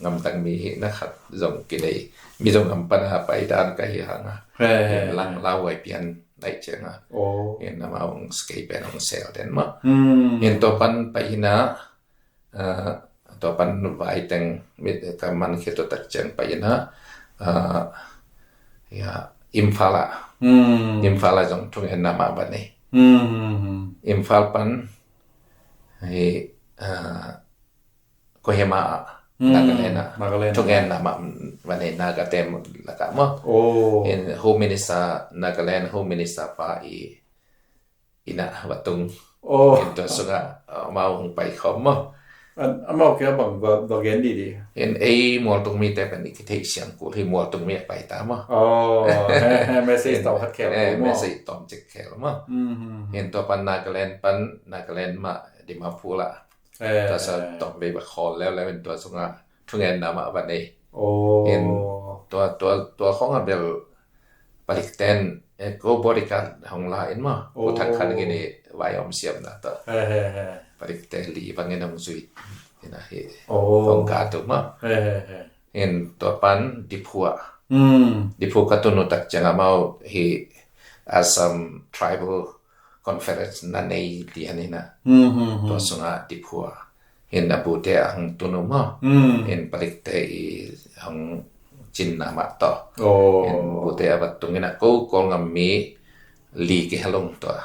ngamtang mi hihna khat zong kinei. Mizo gam pana paidan ka hi hang a. He, he, he. Lang Lauhuai pian laih ciang a. Oh. In amau hong kei pen hong sel den maw. Hmm. In tua pan pai in a, ah, tua pan vai teng mit ka man khit tua tak ciang pai in a, ah, ya, Imphal a. Hmm. Imphal a zong thungenna mah va nei. Hmm, hmm, hmm. Imphal pan hi, ah, Kohima ah, hmm, Nagaland ah. Nagaland. Thungenna mah va nei, Naga te lakah maw. Oh. In Home Minister, Nagaland Home Minister pa i inn ah va tung. Oh. In tua sungah, ah, amau hong pai khawm maw. An, amau kia bang va, va gen dih dih. In ei mualtung mite pen i kithei siang kul hi, mualtung mi a pai ta maw. Oh, he, he, message tawh khat khel, eh, maw. Message tawm cik khel maw. Hmm, hmm, hmm. In tua pan Nagaland pan, Nagaland mah Dimapur lah. Eh, tua sa, eh, tawm vei va khawl leuleu in tua sungah thungenna mah va nei. Oh. In tua, tua, tua khawng a bel palik ten, eh, ko bodyguard hong la in maw. Oh. Ko thak khan gini vai om siam na ta. Eh, eh, eh. Palik te li bangin hong zui. Ina hi. Oh. Hong ka tu maw. Eh, eh, eh. In tua pan Diphu ah. Hmm. Diphu ka tun uh tak ciang amau hi Assam Tribal Conference na nei lian in a. Hmm, hmm, hmm. Tua sungah Diphu ah. In a bute a hong tun uh maw. Hmm. In palik te i hong cinna mah tawh. Oh. In bute a va tung in a ko Kawlgam mi li kihel ung tua.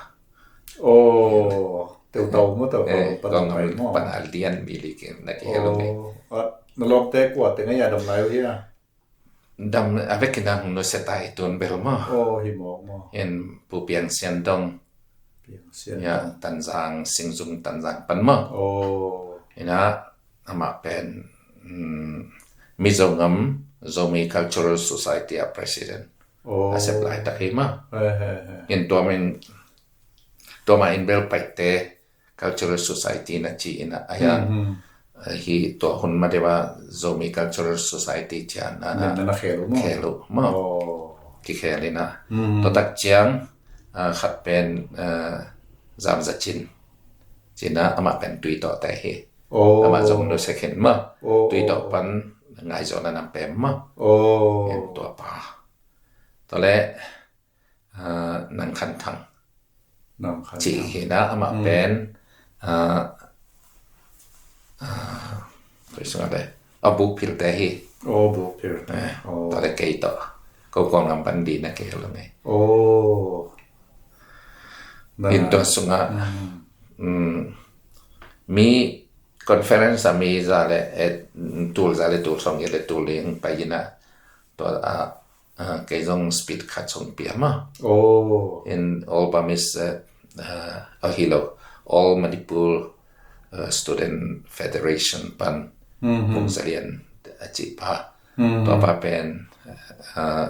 Oh. Teutau maw, teutau. Eh, pan Kawlgam pai maw. Pan a lian mi li ki, na kihel ung. Oh. Ah, na lawmte kua teng a dam lai uh hia? Dam a vekin a hong nusia ta hi tun bel maw. Oh, hi mawk maw. In Pu Piang Sian Dong. Piang Sian Dong. Ya, Tanzang, Singzung Tanzang pan maw. Oh. Ina, amah pen, mm, Mizo gam Zomi Cultural Society a president. Oh. A sep laitak hi maw. He, he, he. In tua min, tua mah in bel Paite Cultural Society na ci in a, a hian, hmm, hmm, eh, hi tua hun ma deuh a Zomi Cultural Society cian na, na, na, na khel uh maw? Khel uh maw. Oh. Kikhel in a. Hmm. Tua tak ciang, ah, khat pen, eh, Zam Za Cin. Cin a amah pen Tuitawh te hi. Oh. Amah zong nusia khin maw. Oh, Tuitawh, oh, pan Ngaihzawhna nam pem maw. Oh. En tua pa. Tua leh, ah, Nang Khan Thang. Nang Khan Thang. Ci hi na amah pen, ah, ah, koi sung a le. A Buk Phil te hi. Oh, Buk Phil. Eh, oh. Tua leh kei tawh. Ko Kawlgam pan di na kei lo ngai. Oh. In tua sungah, mm, mi conference a mi za le, eh, tul za le tul sawmgiat le tul ling pai in ah, tua ah, ah, kei zong speech khat zong pia maw. Oh. In All Burmese, eh, ah, oh, hi lo, All Manipur, eh, Student Federation pan, Mhm. Vung Za Lian a cih pa. Mhm. Tua pa pen, eh,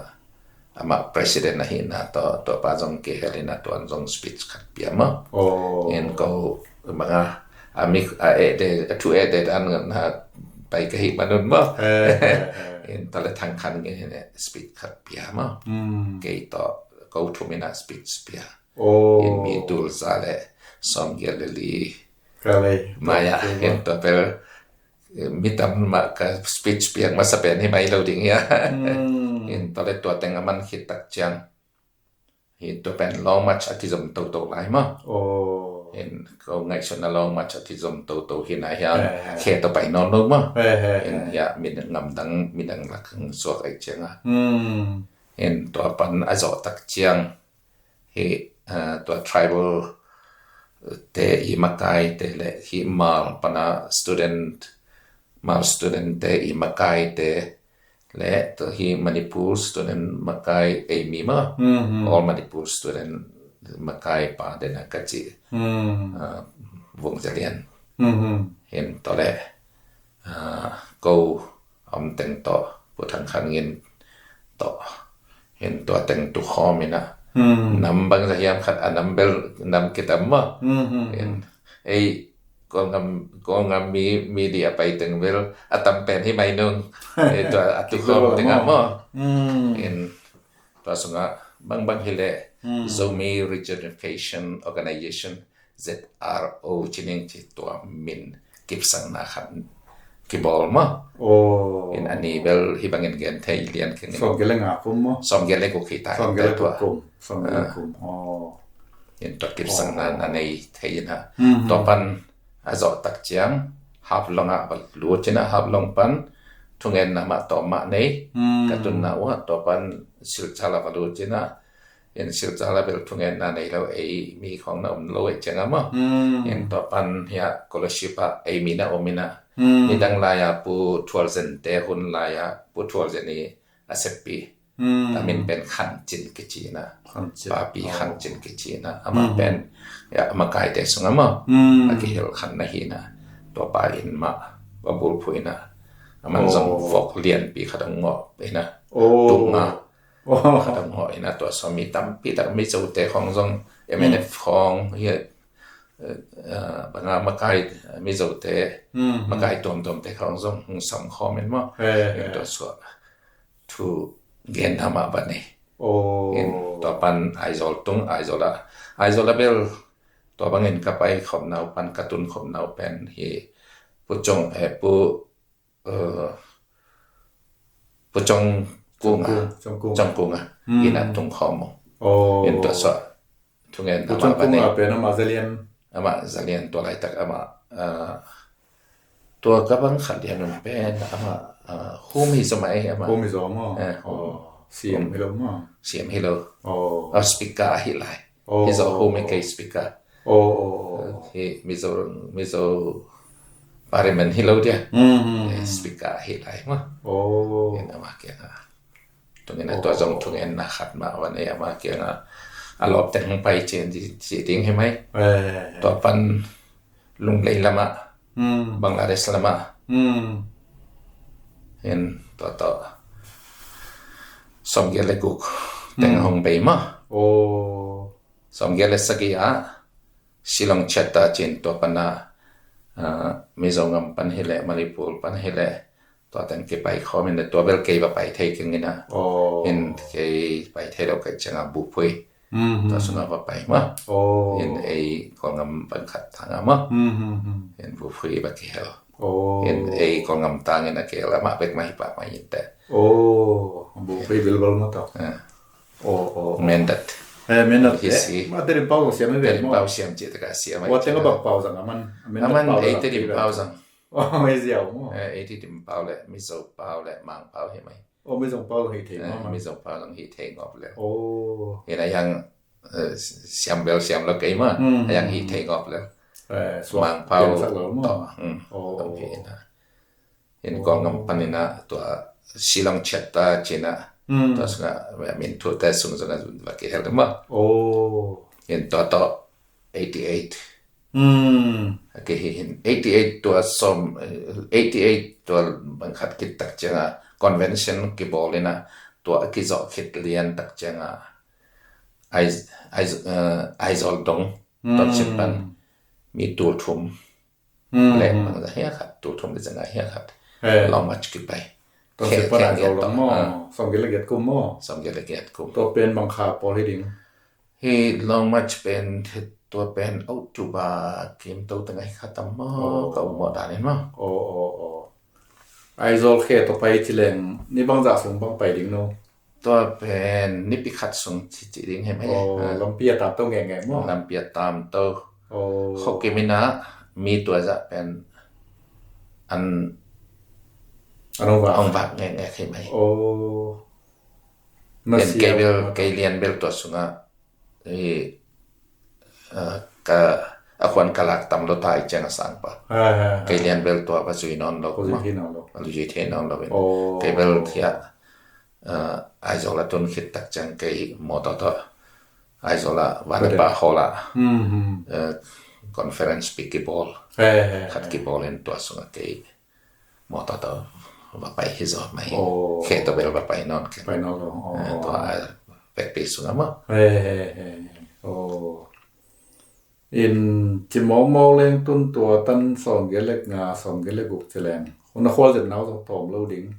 amah president ahihna, tua, tua pa zong kihel in ah, tua zong speech khat pia maw. Oh. In ko banga, a mi, a eh de, a thu eh de dan na pai ka hih manun maw. Eh, eh, eh. In tua le Thang Khan Ngin in speech khat pia maw. Mm. Kei tawh ko thum in ah speech pia. Oh. In mi tul za le sawmgiat le li. Ka lei. Maya, tua, tua, in tua bel, eh, mi tam mah ka speech piak masa pen hi mai lo ding hia. Mm. In tua le tua teng a man khit tak ciang, hi tua pen Long March a kizom toto lai maw. Oh. In ko ngaihsutna Long March a kizom toto hi na hia, eh, eh, khe to pai nawn lo maw. Eh, eh, in, eh, hia mi ngamdang, mi dang lak hong suak ai ciang a. Mm. In tua pan a zawh tak ciang, hi, eh, tua tribal te i makai te le hi Hmar pana student, Hmar student te i makai te le tua hi Manipur student makai ei mi maw. Mhm. All Manipur student makai pa den a ka cih. Mhm. Eh, Vung Za Lian. Mhm. Hin tua le, eh, ko om teng tawh, Pu Thang Khan Ngin tawh, hin tua teng tu khawm in ah. Hmm. Nam bangzah hiam khat a nam bel, nam kitam maw. Hmm, hmm, hmm. Hin, ei, Kawlgam, Kawlgam mi, mi di a pai teng bel a tam pen hi mai nung. Ei, tua a tu khawm teng ah maw. Hmm. Hin, tua sungah bangbang hi leh, hmm, Zomi Reunification Organization, Z R O ci ning ci tua min kipsangna khat kibawl maw. Oh. In a ni bel hih bangin gen thei lian keng in. Sawmgiat le nga kum maw? Sawmgiat le guk hi ta. Sawmgiat le guk kum. Sawmgiat le guk kum. Oh. In tua kipsangna na nei thei in ah. Mhm. Tua pan a zawh tak ciang Haflong ah va lut in ah, Haflong pan thungenna mah tawm mah nei. Mhm. Ka tunna uh ah tua pan Silchar ah va lut in ah, in Silchar ah bel thungenna nei lo, ei mi khawng na om lo ei ciang ah maw. Hmm. In tua pan hiah scholarship ah ei mi na om in ah. Hmm. Nidang lai ah Pu Thual Zen te hun lai ah Pu Thual Zen i a seppi. Hmm. A min pen Khan Cin kici in ah. Khan Cin. Papi Khan Cin kici in ah. Amah pen, hiah, a makaite sungah maw. Hmm. A kihel khat na hi in ah. Tua pa in mah va bulphuh in ah. Aman zong vok lianpi khat a ngawh in ah. Oh. Tung ah. Oh. Khat a ngawh in ah, tua sung mi tampi tak Mizote khawng zong, M N F khawng, hiah, eh, eh, banga makai Mizote, makai tuamtuamte khawng zong hong sam khawm in maw. In tua sung ah thu genna mah va nei. Oh. In tua pan Aizawl tung, Aizawl ah. Aizawl ah bel tua bangin ka pai khopna uh pan, ka tun khopna uh pen hi Pu Cawng, eh, Pu eh, Pu Cawng Kung ah. Cawng Kung. Cawng Kung ah. Hmm. In ah tung khawm uh. Oh. In tua sung ah thungenna mah va nei. Pu Cawng Kung ah pen amah Za Lian. Amah Za Lian tua laitak amah, eh, tua ka bang khat lian un pen amah, eh, Hum hi zaw mah ei amah. Hum hi zaw maw. Eh, Hum. Oh. Siam hi lo maw. Siam hi lo. Oh. Ah, speaker ahi lai. Oh. Hi zaw Hum hi kei speaker. Oh, oh, oh. Hi Mizo, Mizo Parliament hi lo dia. Hmm, hmm, hmm. Eh, speaker hi lai maw. Oh. In amah kiangah. Tua in ah tua zong thungenna khat mah va nei, amah kiangah a lawp teng hong pai cian ci, ci ding hi mai. Eh. Tua pan Lunglei lamah, hmm, Bangladesh lamah. Hmm. In tua tawh sawmgiat le guk teng, hmm, hong bei maw. Oh. Sawmgiat le sagih ah Shillong ciat ta cin, tua pan ah, ah, Mizo ngam pan hi leh, Manipur pan hi leh, tua teng kipai khawm in, tua bel kei va pai thei keng in ah. Oh. In kei pai thei lo ka hih ciang ah Buphui. Mhm. Tua sung ah va pai maw. Oh. In ei Kawlgam bang khat tang ah maw. Mhm, mhm. In Buphui va kihel. Oh. In ei Kawlgam tang in a kihel, amah bek mah hi pah mah inteh. Oh, Buphui Bilbal maw tawh. Ah. Oh, oh, oh. Mindat. Eh, Mindat. Hi si. Mah Tedim pau siam hi ve maw. Tedim pau siam cih tak a siam. Tua teng a bang pau zang aman. Aman ei Tedim pau zang. Oh, ei ziau maw. Eh, ei Tedim pau le, Mizo pau le, Mang pau hi mai. Oh, Mizo pau zong hih thei, eh, maw, maw. Mizo pau zong hih thei ngawp le. Oh. Hi na yang, eh, siam bel siam lo kei maw. Hmm. Yang hih thei ngawp le. Mangpau piansak lo maw? Tawh. Lampi in ah. In Kawlgam panin ah tua Shillong Chapter ci-in ah, tua sungah a min thute sung sungah va kihel maw? In tua tawh eighty eight. A kihi hin eighty eight tua sawm, eighty eight tua bang khat khit tak ciangah convention kibawl in ah, tua a kizawh khit lian tak ciangah Ai, Ai, Aizawl dong, Tonzang pan mi tul thum le bang za hiah khat, tul thum le za nga hiah khat Long March kipai. Tonzang pan Aizawl dong maw? Sawmgiat le giat kum maw? Sawmgiat le giat kum. Tua pen bang kha pawl hi ding? Hi Long March pen, tua pen October kim to teng ahi kha tam maw, ka um mawh dan in maw. Aizawl khe tawh pai ci leng ni bangzah sung bang pai ding no? Tua pen nipi khat sung ci, ci ding hi mai. Lampi a tam to ngekngek maw? Lampi a tam to. Khuakim in ah mi tua zah pen an, an hong vak ngekngek hi mai. Pen kei bel, kei lian bel tua sungah a khuan ka lak tam lo ta i ciang a sangpa. Kei lian bel tua va zui nawn lo, va zui thei nawn lo in. Kei bel thiah Aizawl a tun khit tak ciang kei mawtaw tawh Aizawl a Vanpa Hall ah conference pi kibawl khat kibawl in tua sungah kei mawtaw tawh va pai hi zaw mai. Khe tawh bel va pai nawn kei. Tua vekpi sungah maw. In ci mawkmawk leng tun tua tan sawmgiat le nga, sawmgiat le guk ci leng hun a khual zet nau zong tawm lo ding.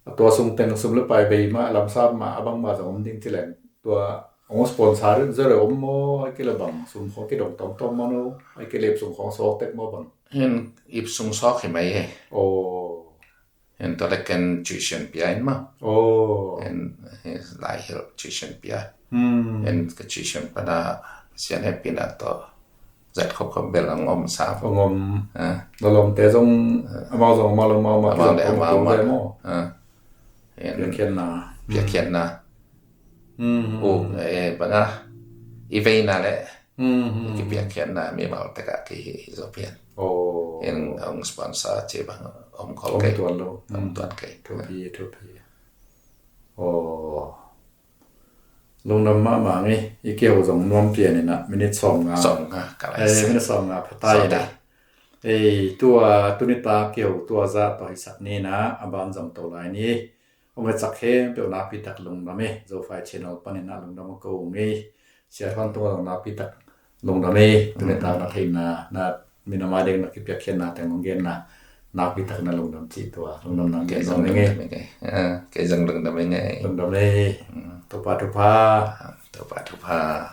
A tua sung teng sum le pai bei mah, lamsap mah, a bangmah zong om ding ci leng tua hong sponsor zero om maw, ai kei le bang sum khawng kidong tawmtawm maw no, ai kei le ip sung khawng sawk tek maw bang? Hin ip sung sawk hi mai hi. Hin tua le ken tuition pia in maw. Hin lai hilh tuition pia. Hin ka tuition pana Pasian hehpihna tawh zat khopkhop bel ang om sa. Ang om. Na lawmte zong amau zong amau le amau mah, amau le amau mah. Piakkhiatna. Piakkhiatna. Uk, eh, banga i veina le kipiakkhiatna mimal tekah kihi hi zaw pian. In ang sponsor ci bang om khol kei. Om tuan lo. Om tuan kei. Thupi, thupi. Lungdam mahmah ing. I kiho zong nuam pian in ah, minute sawmnga. Sawmnga ka lai. Eh, minute sawmnga pha ta in ah. Eh, tua tuni ta kiho tua zah tawh hisak ni in ah, a ban zong to lai ni. Hong hisak khempeuh nakpi tak lungdam e. Zophai channel panin ah lungdam a ko ung e. Sia Thuan tungah zong nakpi tak lungdam e. Tuni ta na theihna, na minam a ding na kipiakkhiatna teng hong genna nakpi tak na lungdam cih tua lungdam nang gen zong ding e. Kei zong lungdam ing e. Lungdam e. Topa thupha. Topa thupha.